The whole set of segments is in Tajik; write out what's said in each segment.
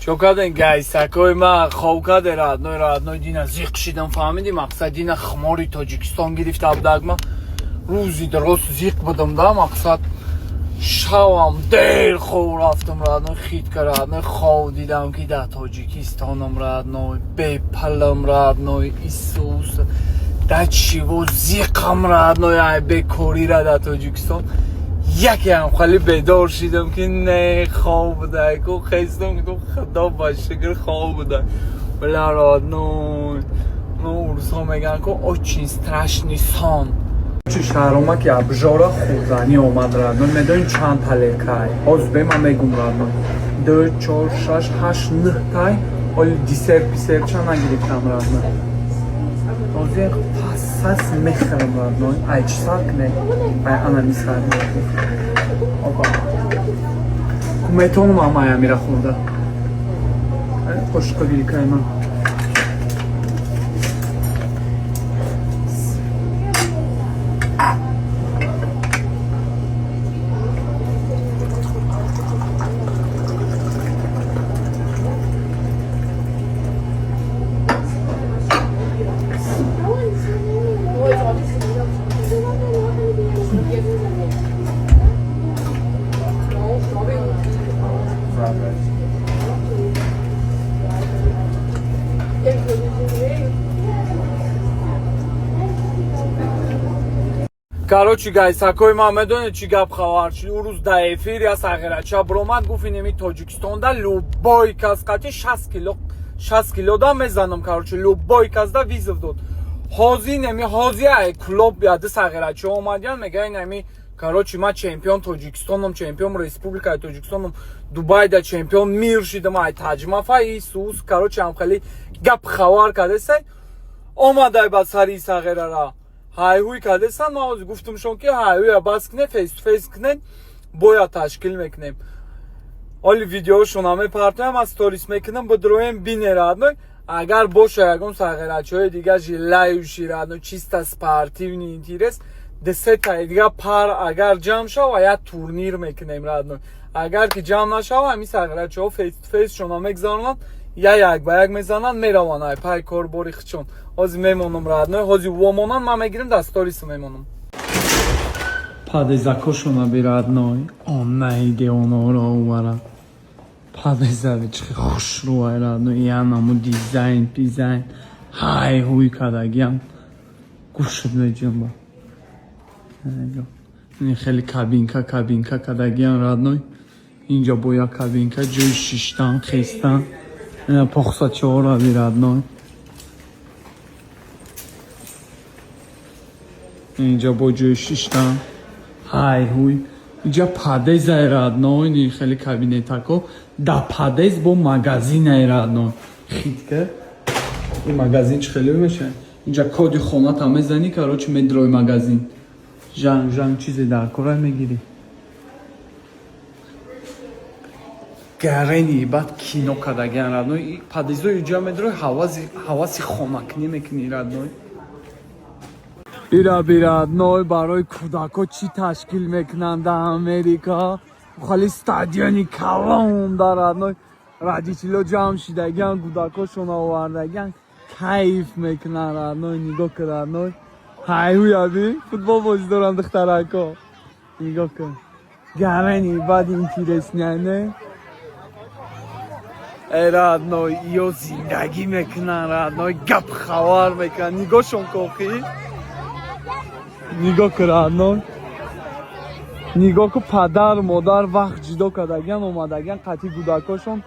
Чо карден, гайсакои ма? Хов каде, родной? Родной, дина зиқ шидам, фаҳмиди? Мақсад, дина хумори Тоҷикистон гирифта будагма, рӯзи дуруст зиқ будам да. Мақсад, шавам дер хов рафтам, родной. Хитка, родной, хов дидам, ки дар Тоҷикистонам, родной, бепалам, родной. Исус, да чиво зиқам, родной, ай бекорира дар Тоҷикистон. Якеам хали бедор шидам, ки не, хоб буда ку. Хестам, гуфтам: «Худо ба шукр, хоб буда». Бля, родной, ну урусҳо мегӯянд ку, очень страшный сон. Чи шаҳрома ки обжора хӯрданӣ омад, родной. Медонӣ чанд тарелкай? Ҳозир бе ман мегум, родной: ду, чор, шаш, ҳашт, нӯҳ тай. Оли десерт писертча нагирифтам, родной. Ҳозир пасас мехӯрам, родной. Ай чӣ сар кунем? Ай анами сар. Опа, метавонам ам ай амира хӯрда. Қошиқа вилкаи ман. Короче, гайсакои ман, медонед чӣ гап хабар шуд? Ӯ рӯз да эфир я сағирача биромад, гуфт: «Инеми Тоҷикистонда любой кас қати 60 кило, 60 кило да мезанам». Короче, любой кас да вызов дод. Ҳозир инеми ҳозир ай клуб яды сағирача омадян, мега: «Инами, короче, ман чемпион Тоҷикистонам, чемпион республикаи Тоҷикистонам, Дубайда чемпион мир шидам, ай таҷмафа Исус». Короче, ҳамхели гап хабар кардесай, омадай ба сари сағирара ҳайҳуй кардесан. Ман ҳозир гуфтамшон, ки ҳайҳуя бас кунед, face to face кунед, бояд ташкил мекунем. Оли видеошона мепартоям, аз сторис мекунам, бидроем бине, родной. Агар боша ягон сағирачаҳои дига желающий, родной, чисто спортивный интерес, десетаи дига пар агар ҷамъ шава, як турнир мекунем, родной. Агар ки ҷамъ нашава, ҳамин сағирачаҳо face to face шона мегзаронанд, я як ба як мезананд, мераванд ай пай корбори хичон. Ҳозир мемонам, родной, ҳозир вомонанд, ман мегирам, дар сториса мемонам. Падезакошона би, родной, онаи деоноро оварад. Падезави чихи хушрӯай, родной, янаму дизайн дизайн ҳай ҳуй кардагиам, гӯшт меҷунба. Ин хеле кабинка кабинка кардагиам, родной. Инҷа бо як кабинка, ҷои шиштан, хестан. Ина похсачаҳоро би, родной. Инҷа бо ҷои шиштан, ҳай ҳуй. Инҷа подъезай, родной, ин хеле кабинетако да подъезд бо магазинай, родной. Хитка ин магазин чӣ хеле мешавад? Инҷа коди хоната мезанӣ, короче, медрои магазин, жанг жанг чизе дар кора мегирӣ. Гарени баъд кино кардагиан, родной. Подъездои иҷа медрои, ҳаваси хонакунӣ мекунӣ, родной. Бира, бира, родной, барои кӯдако чӣ ташкил мекунанд дар Америка. Хали стадиони калон дар, родной, родитело ҷамъ шидагиан, кӯдакошон овардагиан, кайф мекунанд, родной. Нигоҳ кун, родной, ҳайҳуяби футбол бозӣ доранд духтарако. Нигоҳ кун, гарени баъд интересный, не? Э, родной, ё зиндагӣ мекунанд, родной, гап хабар мекунанд. Нигоҳшон кохӣ, нигоҳ кун, родной, нигоҳ ку. Падар модар вақт ҷудо кардагиан, омадагиан, қатъи кӯдакошон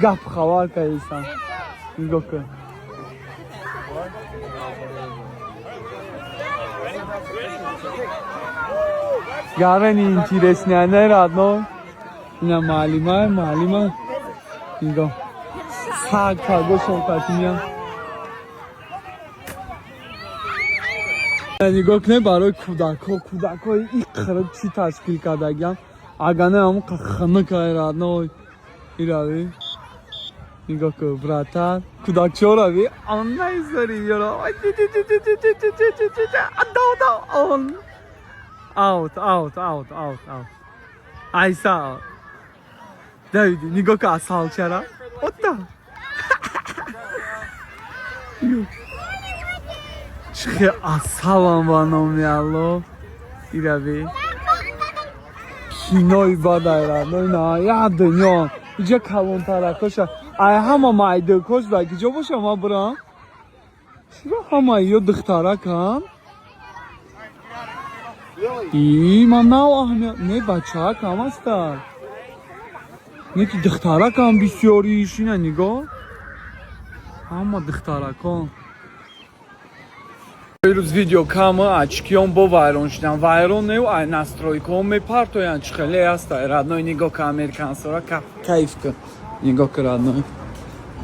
гап хабар кардистанд. Нигоҳ кун. Гарени интересный, не, родной? Ина маълима, маълима, нигоҳ, саг пагошон қатъи миян. Нигоҳ кунед, барои кӯдакҳо, кӯдакҳои иқриб чӣ ташкил кардагиам. Агане ҳамон хунукай, родной, ирави нигоҳ кун, братан, кӯдакчорави онайзари ёро. Он out, out, out, out, out. Айса, давиди, нигоҳ кун, асалчара. Ота. Чихе асалам, ба номи Алло. Ирави. Кинои бадай, родной, на я дунё. Иҷа калонтаракоша. Ай ҳама майдакош ба киҷо боша, ма бирам? Чиро ҳама ё духтаракам? И ман нав аҳамият не, бачаакам ҳастад. Не ки духтаракам бисёриш, ина нигоҳ. Ҳама духтаракон. Рӯз видео кама, очки ён бо вайрон шудан. Вайрон неу, ай настройка ҳо мепартоянд, чӣ хеле ҳаста. Родной, нигоҳ ка, американцора кайф ка. Нигоҳ ка, родной.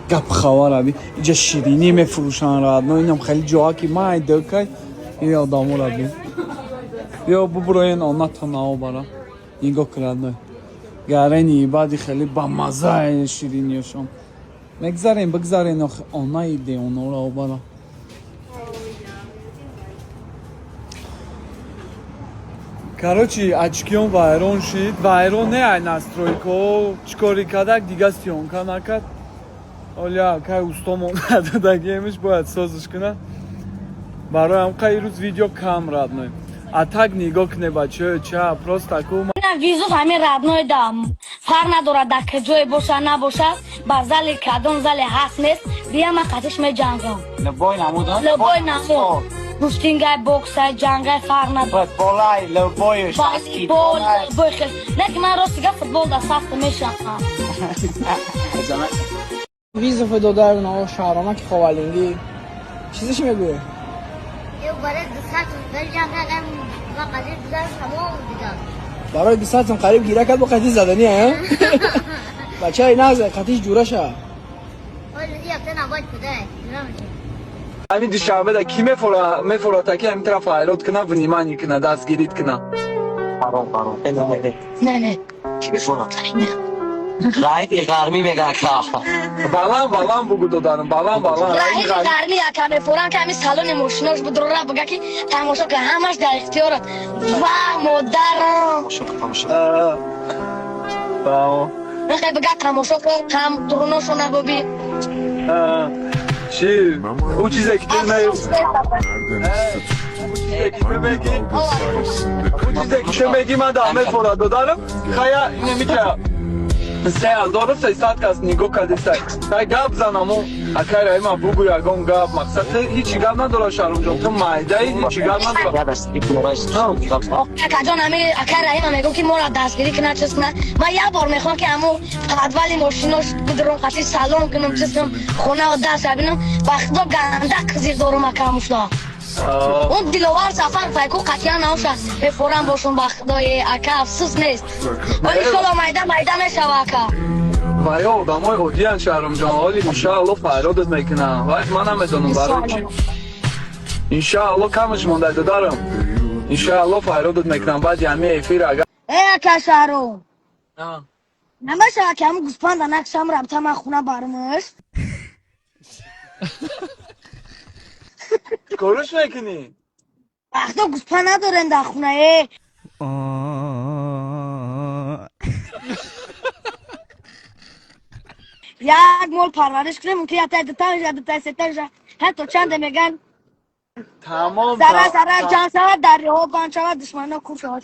Гап хабар аби. Иҷа ширинӣ мефурӯшанд, родной. Инам хеле ҷоа ки майдакай. Ин одамора би. Биё бубуроен онатонао бара. Нигоҳ ка, родной. Гарени баъди хеле бамаза шириниёшон. Мегзарем, бигзарен охи онаи деонора обара. Короче, очки ён вайрон шид. Вайрон не, ай настройка о чӣ кори кардак, дига съёмка накард. Оля кай устомон надодагиемиш, бояд созиш кунад. Барои ҳам қай рӯз видео кам, родной. А так нигоҳ куне, бачаё, ча просто ку. Визуф ҳамин, родной, да фарқ надорад, дар куҷое боша набоша, ба зали кадом зале ҳаст нест, бия, ман қатиш меҷангам. Любой намуд? Любой намуд, гӯштингай, боксай, ҷангай, фарқ надорад. Футболай, любой. Волейбол, любой хел. Не ки ман рости гап футбол да сахт мешавам. Визоф додар но шаҳромаки ховалингӣ чизиш мегӯе. Барои 200 ҷанг кардам ва қадир гузашт, тамом дигар. Барои 200 сум қариб гира кард, бо қатиш заданӣ, а бачаи нағз, қатиш ҷураша. Ҳоли якта набояд кудай. Ҳамин душанбеда ки мефората, ки ҳамин тараф ҳайрот куна, внимание куна, дастгирит куна. Паром, паром. Не, не, не. Не, не. Ки мефорад? Раиди ғармӣ мегӯяд ка. Баланд, баланд бугу, додарам, баланд, баланд. Раҳими ғармӣ яка мефорам, ки ҳамин салони мошинош будурра буга, ки тамошо ка, ҳамаш дар ихтиёрат ва модарам. Тамошо, тамошо. Мехоҳи буга, тамошо кун, ҳам дуруношона буби. Чӣ ӯ чизе ки ту мегӣ, ӯ чизе ки ту мегӣ, ман да мефорад, додарам. Хая немика 3300 кас нигоҳ кардисай. Тай гап занаму акай Раима бугу ягон гап. Мақсад, ҳичи гап надора, Шаҳрумҷон, ту майдаи, ҳичи гап надора. Акаҷон, ами акай Раима мегӯ, ки моро дастгирӣ кунад, чиз кунад. Ман як бор мехоҳам, ки ҳамун подвали мошинош бидурам, қати салом кунам, чиз кунам, хонао даст бинам. Ба худо, ганда қизиқ дорум, акамушла. Он Диловар Сафар файку қатъиян наоша, мефорам бошум, ба худои ака, афсӯс нест. Вале иншолло майда майда мешава, ака. Ва ё одамои оддиян, Шаҳрумҷон. Ҳоли иншаалло файродат мекунам. Вай ман намедонам барои чӣ. Иншаалло камаш монда, додарам. Иншаалло файродат мекунам баъди ҳамин эфир, агар Э, ака Шаҳрум, намешава, ки ҳамун гӯспанда накшам, рабта ман хуна бармаш? Кориш мекунӣ? Вақто гӯспанд надорем дар хуна, э. Як мол парвариш кунем, мумкин якта дута меша, дута сета меша, ҳатто чанде меган. Тамом. Сара сара ҷанг шавад, дарёҳо банд шавад, душмано кур шавад.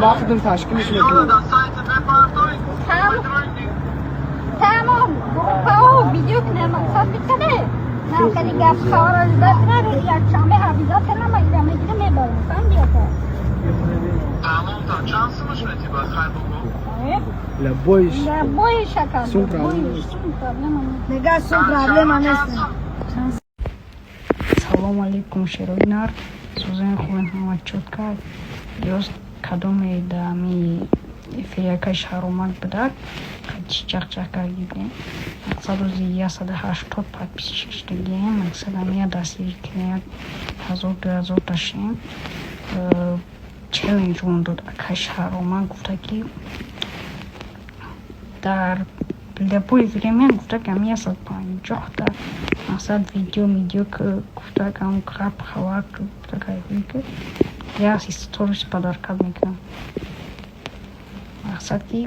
Ма худам ташкилш мекунем. Тамом, группао видео кунем, мақсад бикаде. На кади гап хавара зада кунад, якшанбе обязательно ма ира мегирам, мебарам. Фаҳмиди, ака? Тамом, та чанд сумаш метӣ ба хай бугу? Лабоиш. Любой шака. Сум проблема. Сум проблема. Мега, сум проблема нест. Салом алейкум, шерои нар, сӯзани хубен, ҳама чётко. Ёст кадоме дами эфиряка шаҳромак будак, чи чақчақ кардидем. Мақсад, рӯзи 180 подписчик шудагием. Мақсад, амия дастгирӣ кунем, 1000, 2000 дашем. Челлендж мон дод акай Шаҳромак, гуфта ки дар любое время, гуфта ки ами 150-та. Мақсад, видео мидео гуфтак, ҳам гап хабар гуфтак, ки як сторис подарка мекунам. Мақсад, ки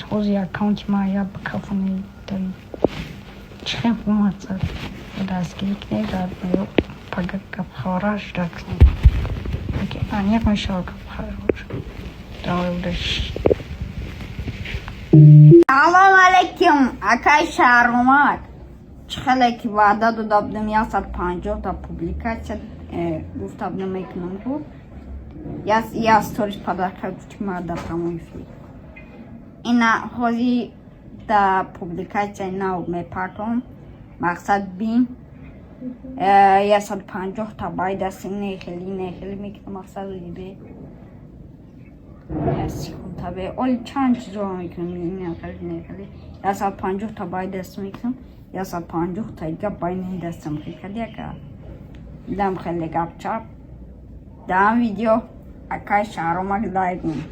ҳози аккаунти ман як бикафони, чихел мақсад дастгирӣ кунед, пага гапхабара ждать кунед, аниқ мешавад гапхабар. Давай, удачи. Салом алейкум, акай Шаҳромак. Чӣ хеле ки ваъда дода будем, 150-та публикация гуфта будем, мекунам ку я сторис подарка гуфти ма да прямой эфир. Ина ҳози да публикатсияи нав мепартом. Мақсад, бин, 150-та байдаст, нехели нехели мекунам. Мақсад, бе секунда, бе оли чанд чизо мекунам, нехели нехели 150-та байдаст мекунам, 150-та гап байни дастам хел яка дам, хеле гап чап дам. Видео акай Шаҳромак лайк мон.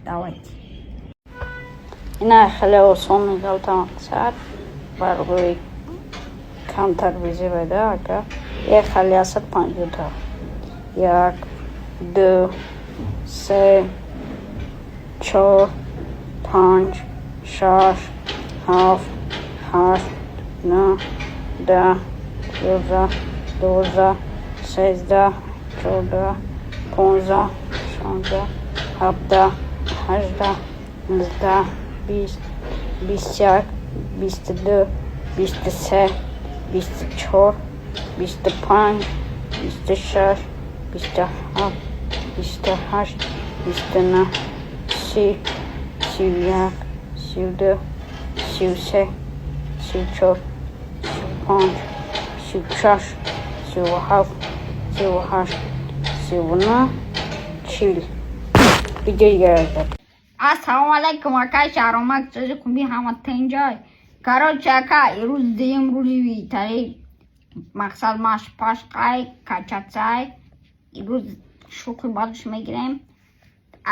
Давайте. Ина хеле осон мегалта. Мақсад, барои камтар вызова ака як хали 150-та: як, ду, се, чор, панҷ, шаш, ҳафт, ҳашт, нӯҳ, 10, 11, 12, 13, 14, 15, 16, 17, 18, 19, 20, 21, 22, 23, 24, 25, 26, 27, 28, 29, 30, 31, 32, 33, 34, 35, 36, 37, 38, 39, 40. Видео дигар. Ассалому алайкум, акай Шаҳромак, чизи хуби, ҳама тинҷай. Короче, ака, ирӯз дуюм рӯзи витари, мақсад, маш пашқай качацай. Ирӯз шӯхи бадш мегирем.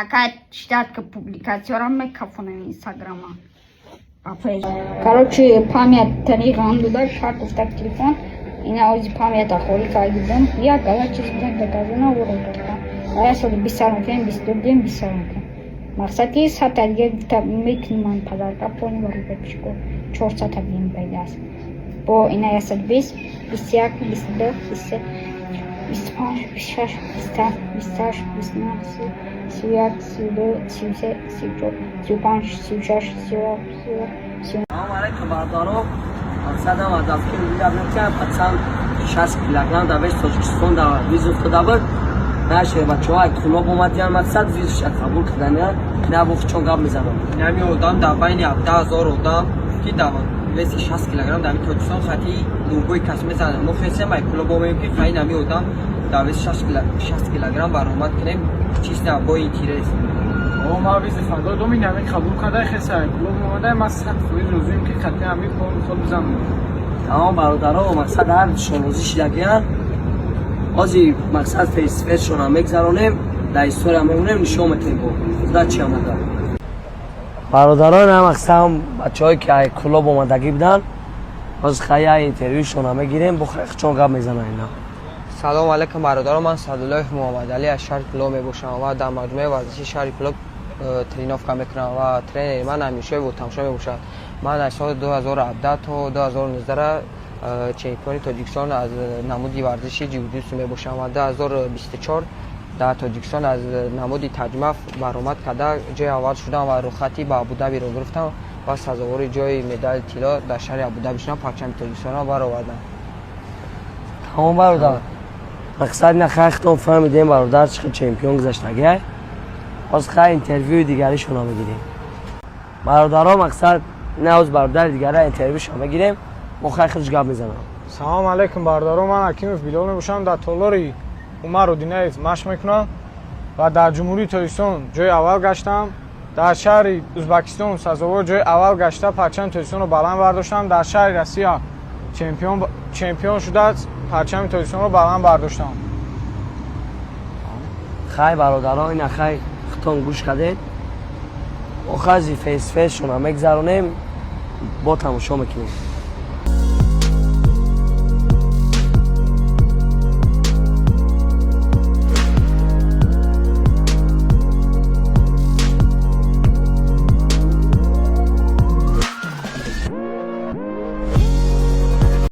Ака, ждать ка, публикатсияро мекафонем инстаграма. Короче, память тари ғам дода, шак гуфтак телефон. Ина ози памята холӣ кардидам. Як гала чиз будан, доказана уро додам. Ая соли бисар мекунем, 22 дем бисар мекунем. Мақсад, ки сата дига гуфта мекунем ман подарка пони барои пишко 400-та бим пайдааст. Бо ина 120, 21, 22, 23, 25, 26, 27, 28, 29, 30, 31, 32, 33, 34, 35, 36, 37, 38. Салом алейкум, бародаро. Мақсадам аз дафки мебинам, пацан 60 килограмм дар вес Тоҷикистон дар вызов дода буд. Наше бачаҳо ай Кулоб омадиян, мақсад, вызов ша қабул кардания. На буф чон гап мезанам. Инами одам дар байни 17 000 одам, ки дар веси 60 килограмм дар Тоҷикистон хати любой кас мезанад. Мо хесем ай Кулоб омем, ки хай инами одам дар веси 60 килограмм баромад кунем, чисто бо интерес. О, ма вызов додум, ин ҳамин қабул карда, хеса клуб омада, ма 100% розием, ки хати ҳамин пол мисол бизанем. Тамом, бародаро, мақсад, ҳар душон розӣ шидагиян. Ҳози мақсад фейсфесшона мегзаронем, дар история мемонем, нишон метем, бо худа чи омада. Бародарон, мақсад, бачаҳое ки ай Кулоб омадагӣ буданд, ҳозир хая интервюшона мегирем, бо чон гап мезананд ина. Салом алейкум, бародарон. Ман Садуллоев Муҳаммадалӣ аз шаҳри Кулоб мебошам ва дар маҷмӯаи варзишии шаҳри Кулоб тренировка мекунам ва тренери ман Амиршоев Утамшо мебошад. Ман аз соли 2017 то 2019 чемпиони Тоҷикистон аз намуди варзиши ҷиу-ҷитсу мебошам ва 2024 дар Тоҷикистон аз намуди таҷмаф баромад карда, ҷои аввал шудам ва рухсатӣ ба Абудабиро гирифтам ва сазовори ҷои медали тилло дар шаҳри Абудаби шудам, парчами Тоҷикистонро баровардам. Тамом, бародар, мақсад, ина хайхтон фаҳмидем, бародар чӣ хел чемпион гузаштагиай. Ҳозир хай интервюи дигаришона мегирем, бародаро. Мақсад, ина ҳоз бародари дигара интервюшо мегирем, мо хай худш гап мезанам. Салом алейкум, бародаро. Ман Ҳакимов Билол мебошам, дар толори Умар Одинаев машқ мекунам ва дар Ҷумҳурии Тоҷикистон ҷои аввал гаштам, дар шаҳри Ӯзбекистон сазовор ҷои аввал гашта, парчами Тоҷикистонро баланд бардоштам, дар шаҳри Россия чемпион шуда, парчами Тоҷикистонро баланд бардоштам. Хай, бародаро, ина хай худтон гӯш кардед. Охази фейсфесшона мегзаронем, бо тамошо мекунем.